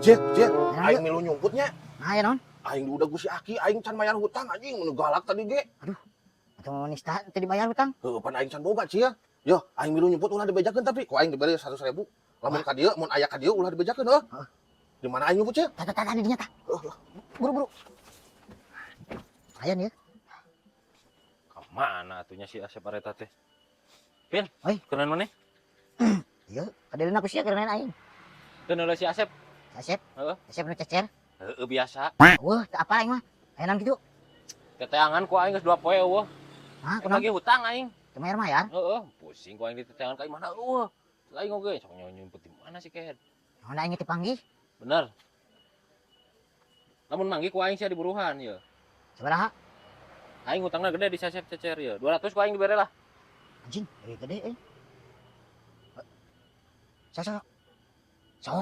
Cil, Cil, Nah, aing milu nyumputnya. Nah, ya naon? Aing diudag ku si Aki, aing can mayar hutang anjing, mun galak tadi ge. Atau nista teu dibayar hutang? Heuh, pan aing can boga, Cil. Yo, aing milu nyumput ulah dibejakeun tapi ku aing diberi 100.000. Lamun ka dieu, mun aya ka dieu ulah dibejakeun heuh. Heeh. Di mana aing nyumput, Cil? Tah, tah, tah, di dinya tah. Buru-buru. Aya nih ya. Kemana atunya si Asep Areta teh? Pin, Oi. keren mana? Ieu, kadeuleuh ku sia keur aing. Teu si Asep. Asep. Heeh. Asep nu cecer. Heeh, biasa. Wah, teu apa aing mah. Aya naon kitu? Teteangan ku aing geus 2 poe euweuh. Hah, kunaon? Lagi hutang aing. Teu mayar-mayar? Heeh, pusing ku aing diteteangan ka mana euweuh. Aing oge sok nyumput di mana sih kehed? Naon aing teu panggih? Bener. Lamun manggih ku aing sia diburuhan ieu. Sabaraha? Aing hutangna gede di si Asep cecer ieu. 200 ku aing dibere lah. Anjing, gede gede euy. Sok sok.